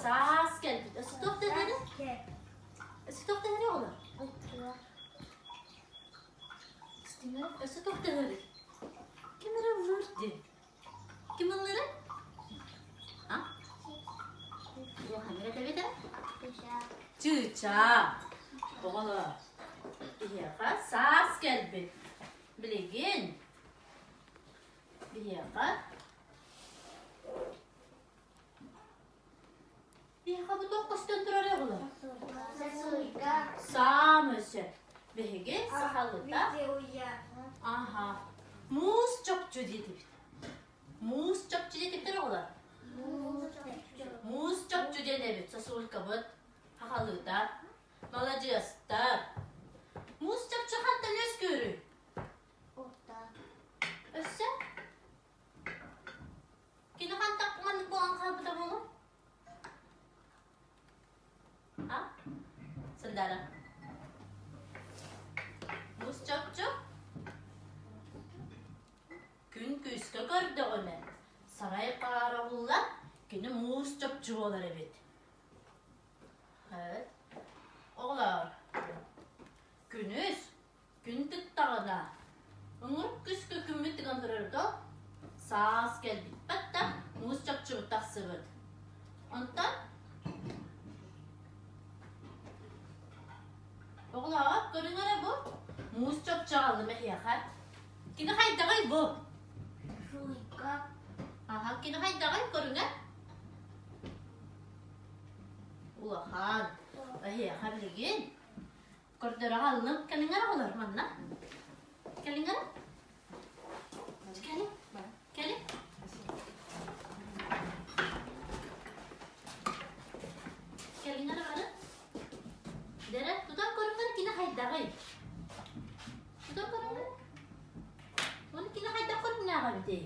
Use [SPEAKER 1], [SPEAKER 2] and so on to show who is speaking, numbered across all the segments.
[SPEAKER 1] Саас кэлбит. Өссө туох дэнэрий? Өссө туох дэнэрий оҕолор? Өссө туох дэнэрий? Ким эрэ ыллыыр дии. Ким ыллыырый? А? Улахан этэбит ээ? Чыычаах. Оҕолор, биһиэхэ саас кэлбит. Билигин биһиэхэ Биһиэхэ бу туох көстөн турар оҕолор? Саамай сөп. Биһиги сахалыта Аха. Муус чопчу диэтибит. Муус чопчу диэтиптэр оҕолор. Муус чопчу диэн эбит сосулькабыт хахалыыта. Маладьыастар. Муус чопчу хантан үөскүүрүй? Өссө? Кини хантан маннык буолан хаалбыта буолуо? А? Сандара. Муус чопчу күн күүскэ көрдөҕүнэ, сарай хаара уһуллан, кини муус чопчу буолар эбит. Оҕолоор, күнүс күн тыктаҕына, ыҥырык күскэ күммүт тыган турар дуо? Саас кэлбиппэт да, муус чопчубут тахсыбыт. Онтон оҕолоор, көрүҥ эрэ бу, муус чопчу аҕаллым эһиэхэ. Кини хайдаҕый бу? Аха, кини хайдаҕый көрүҥэ? Улахан. Эһиэхэ билигин Көрдөрө аҕаллым. Кэлиҥ эрэ оҕолор манна. Кэлиҥ эрэ. Кэлиҥ. Кэлиҥ. Кэлиҥ эрэ бары. Дэрэ, тутан көрүҥ кини хайдаҕый? Тутан көрүҥ Оны кини хайдах көрүҥнээҕэ эбитий?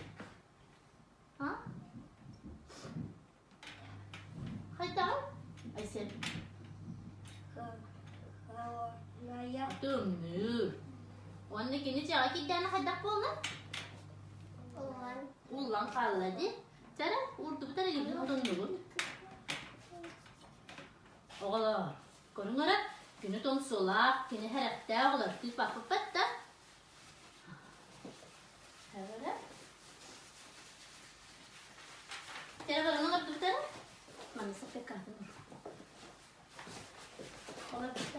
[SPEAKER 1] А? Хайдаҕый? Айсен. Тымныы. Уонна кини дьиэҕэ киирдэҕинэ хайдах буолла?
[SPEAKER 2] Уллан.
[SPEAKER 1] Уллан хаалла дии. Чара, уурдубут эрэ илиибин отоннубут. Оҕолоор, көрүҥ эрэ, күнү тонсулаах, кини сэрэхтээх оҕолор тыыппаппыт да. Эрэ. Чэ, баран олордубут эрэ. Манна саппеккатын. Олордубут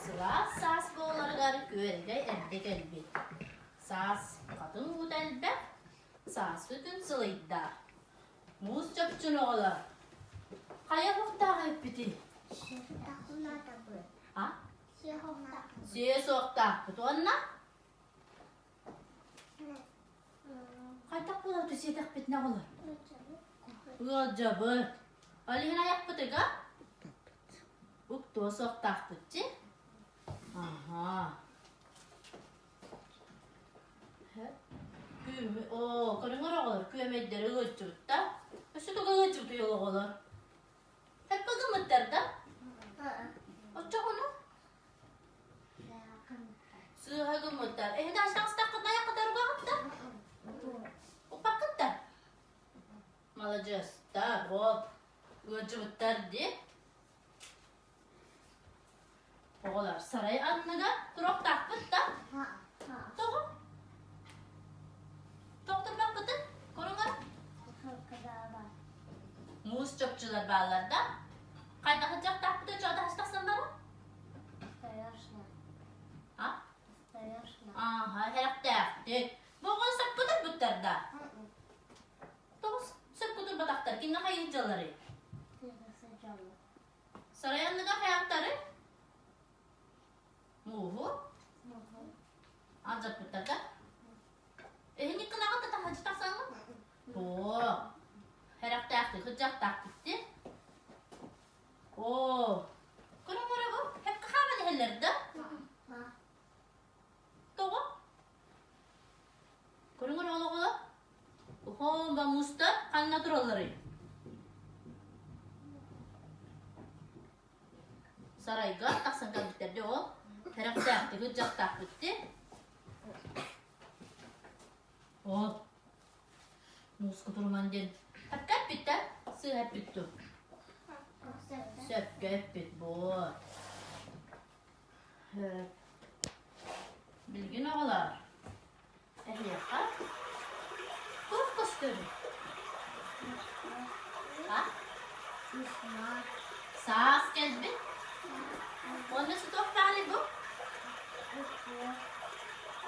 [SPEAKER 1] Сылаас саас буоларыгар күөлгэ эрдэ кэлбит. Саас хатыҥ уута элбэх, сааскы күн сылыйда. Муус чопчун оҕолор, хайа уһуктаах эппитий? А? Сүө суохтаахпыт уонна Хайдах буолар сиэтэхпитинэ оҕолор? Ыалдьабыт. Ол иһин айахпытыгар уктуо суохтаахпыт дии. Аһаа. Күөмү, оо, көрүҥ оҕолор, күөмэйдэри ыалдьыбыттар. Өссө туга ыалдьыбытый ол оҕолор? Хэппэ гыммыттар да? Оччоҕуна? Сыыһа гыммыттар. Эһиги таҥастааххытына айаххытыгар угаҕыт да? Укпаккыт да? Маладьыастар, вот. Ыалдьыбыттар дии. Оҕолор сарай анныгар туруохтаахпыт да? Тоҕо? Тоҕо турбаппытый? Көрүҥ Муус чопчулар бааллар да? Хайдах дьахтаахпыт очоҕо тахсан барар?
[SPEAKER 2] Осторожно.
[SPEAKER 1] А?
[SPEAKER 2] Осторожно.
[SPEAKER 1] Ааха, сэрэхтээхтик. Бу оҕо сөпкө турбуттар да? Тоҕо сөпкө турбатахтар? Кимҥэ хайыы дьалларый? Сарай анныга хайаахтары? Мууһу? Алдьаппыттар да? Эһини кынаҕыт да таһырдьа тахсаҥҥын? Оо, сэрэхтээхтик, кырдьахтаахтык дии. Оо, көрүҥ эрэ бу, хэпкэ хааман иһэллэр да? Тоҕо? Көрүҥ эрэ оҕолоҕо. Ухоон бамуустар ханна туралларый? Сарайга тахсан кэлбиттэр дии ол. Сэрэхтээхтик, ырдьахтаахпыт дии. Ол мууска туруман диэн Хакка эппит да? Сыыһа эппит дуу? Сөпкө эппит буо. Билигин оҕолоор, эһиэхэ туох көстөрүй? А? Саас кэлбит. Уонна туох баарый бу?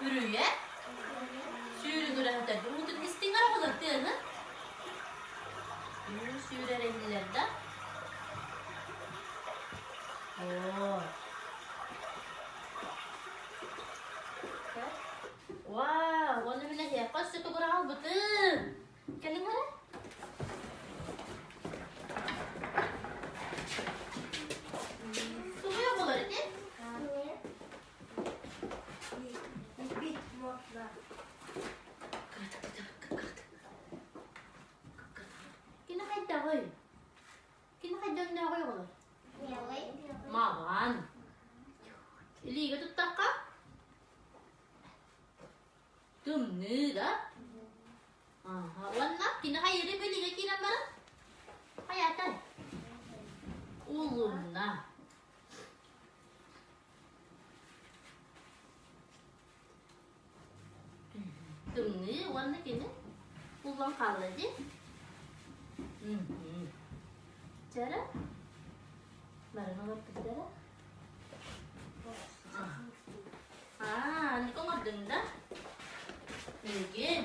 [SPEAKER 1] Үрүйэ. Сүүрүгүрэ сытар. Уутун истиҥ оҕолор тыаһы. Уу сүүрэр иһиллэр да? Оо. Вау, уонна мин эһиэхэ өссө тугу аҕалбытым. Кэлиҥ эрэ. Тугуй оҕолор ити?
[SPEAKER 2] Бить можно.
[SPEAKER 1] Кини хайдаҕый? Кини хайдаҥнааҕый оҕолор? Маҕан. Илиигэ туттахха? Тымныы да? Аха. Уонна кини хайыыры билигэ киирэн баран? Хайаатай? Улунна. Тымныы уонна кини уллан хаалла дии. Чара баран олорбуттара. Аа, оннук оҥордуҥ да? Билигин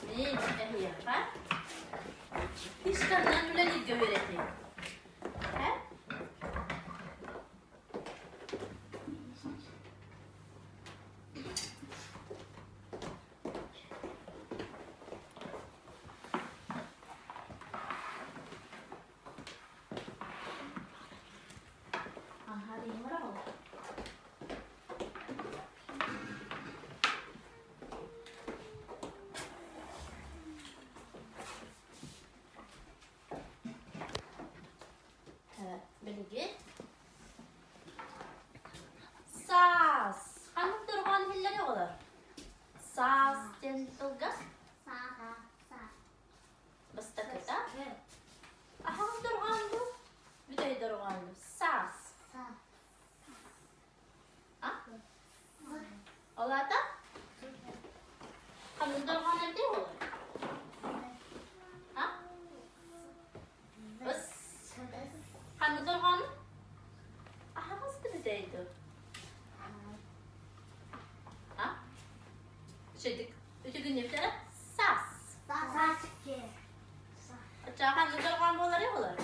[SPEAKER 1] мин эһиэхэ фишканан үлэлииргэ үөрэтиэм. Һэ? Билигин Саас. Ханнык дорҕоон иһиллэрий оҕолор? Саас диэн тылга?
[SPEAKER 2] Сааһа, саас.
[SPEAKER 1] Бастакыта. Аһаҕас дорҕоон дуу? Бүтэй дорҕоон дуу? Саас.
[SPEAKER 2] Саас.
[SPEAKER 1] А? Ол аата? Ханнык дорҕоон эбитий оҕолор? А? Ыс. Ханнык дорҕоону? Аһаҕас да бүтэй дуу? А? Үчүгдүк. Үтүгүннүбүтэ саас.
[SPEAKER 2] Саас.
[SPEAKER 1] Оччоҕо ханнык дорҕоон буоларый оҕолор?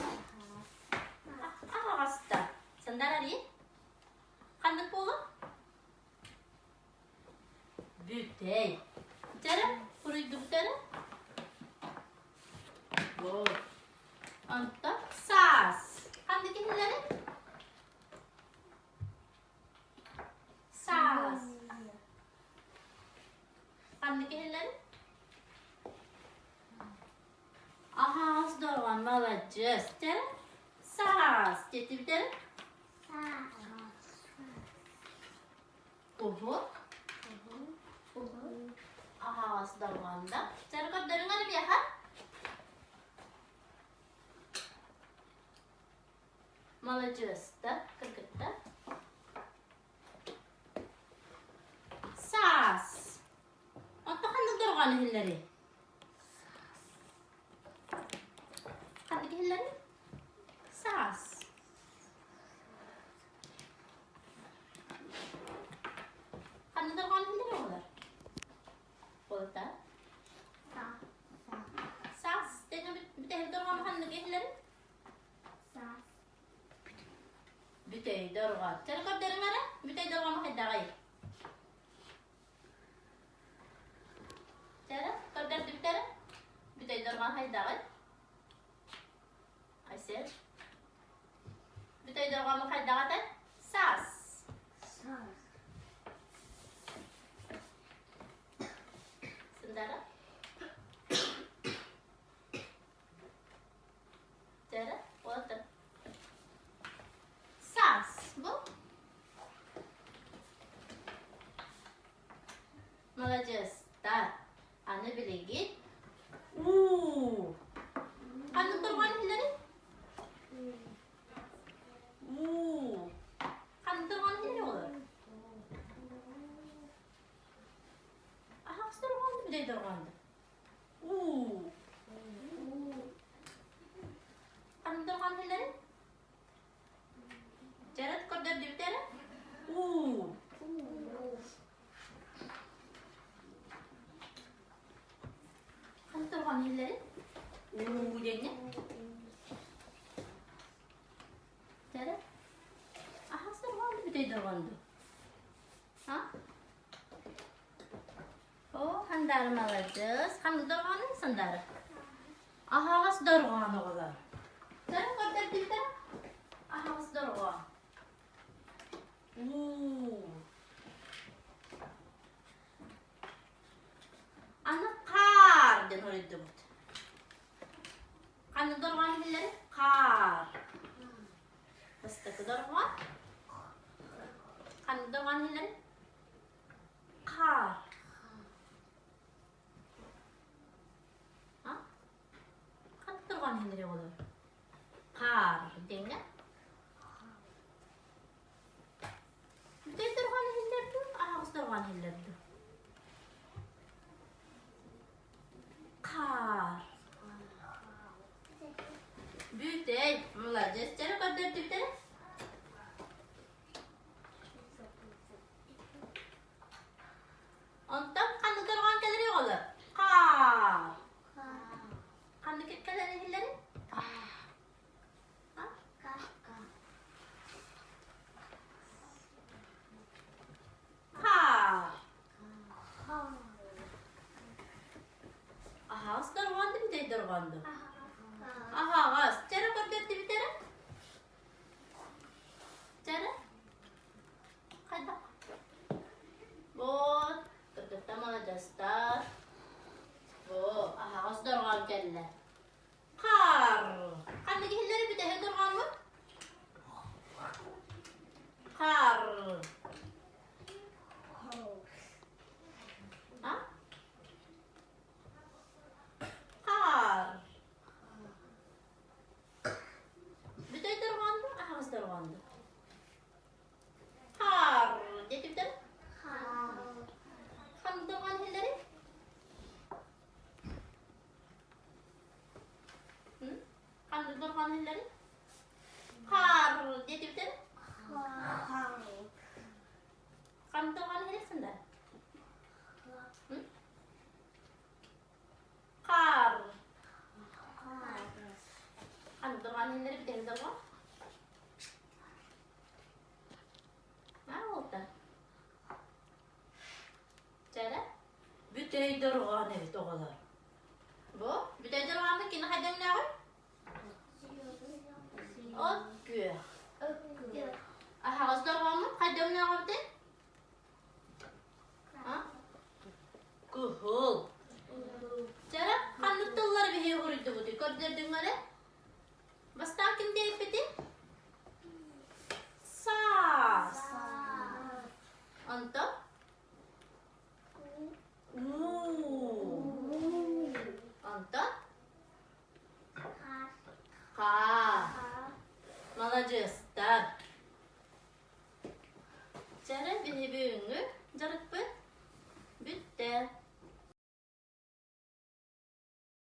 [SPEAKER 1] Аһаҕаста. Сандарарый? Ханнык буолуо? Бүтэй. Бүтэрэ? Суруйду бүтэрэ? Вот. Онтон саас. Ханнык иһиллэрий? Саас. Ханнык иһиллэрий? Аһаҕас дорҕоон маладьыас. Бүтэрэ? Саас диэтэ бүтэрэ?
[SPEAKER 2] Саас.
[SPEAKER 1] Уһун. Аһаҕас дорҕоонно. Чары көрдөрүҥ эрэ миэхэ. Маладьыаста, кыргыттар. Саас. Онто ханнык дорҕоон иһиллэрий? Ханнык иһиллэрий? Саас. Ханнык дорҕоон иһиллэрий оҕолор? Буолта. Саас. Тэҥэ бүтэһик дорҕоон ханнык иһиллэрий?
[SPEAKER 2] Саас.
[SPEAKER 1] Бүтэй дорҕоон. Чары көрдөрүҥ эрэ. Бүтэй дорҕоон хайдаҕый? Чары көрдөрдүбүт эрэ. Бүтэй дорҕоон хайдаҕый? Айсел. Бүтэй дорҕоон хайдаҕа этэй? Саас.
[SPEAKER 2] Саас.
[SPEAKER 1] Сындара. Чары, уолаттар. Саас. Бу. Маладьыастар. бүтэй дорҕоон дуу? Уу. Ханнык дорҕоон иһиллэрий? Дьарыт көрдөрдүбүт эрэ? Уу. Ханнык дорҕоон иһиллэрий? Уу диэҥҥэ. Дьарыт. Аһас дорҕоон дуу, бүтэй дорҕоон дуу? А? О, Хандаары маладьыас. Ханнык дорҕоонуй Сандаары? Аһаҕас дорҕоон оҕолор. Көрүҥ көрдөрдүбүтэ. Аһаҕас дорҕоон. Уу. Аны хаар диэн хоруйдубут. Ханнык дорҕоон иһиллэрий? Хаар. Бастакы дорҕоон. Ханнык дорҕоон иһиллэрий? Хаар. А? Ханнык дорҕоон иһиллэрий оҕолор? Хаар диэҥҥэ. Бүтэй дорҕоон иһиллэр дуу, аһаҕас дорҕоон иһиллэр дуу? Хаар. Бүтэй. Молодец. Чэрэ көрдөрдүбүтэрэ? Онтон ханнык дорҕоон кэлэрий оҕолор? Хаар. Ханнык кэлэр иһиллэрий? Хаар. Аһаҕас дорҕоон да бүтэй дорҕоон дуу? Аһаҕас. Чэрэ көрдөрдүбүт эрэ? Чэрэ? Хайдах? Вот, кыргыттар маладьыастар. Бу аһаҕас дорҕоон кэллэ. Хаар. Ханнык иһиллэри бүтэһик дорҕооммут? Хаар. А? Хаар. Бүтэй дорҕоон дуу, аһаҕас дорҕоон дуу? Хаар диэтибитэр? Ханнык дорҕоон иһиллэрий? Ханнык дорҕоон иһиллэрий? Хаар диэтибитэр? Ханнык дорҕоон иһиллэрсин да? Хаар. Ханнык дорҕоон иһиллэрий бүтэһик дорҕоон? Аа, Чэрэ? Бүтэй дорҕоон эбит оҕолор. Бу бүтэй дорҕоонун кини хайдамнааҕый? От күөх. Аһаҕас дорҕооммут хайдамнааҕа эбитий? А? Кыһыл. Чэрэ, ханнык тыллары биһиги уруйдубутуй? Көрдөрдүҥ эрэ? Бастаан ким диэбиппитий? Саас. Онтон? Уу. Онтон? Хаа. Маладьыастар. Чэрэ биһи бүгүҥҥү дьарыкпыт бүттэ.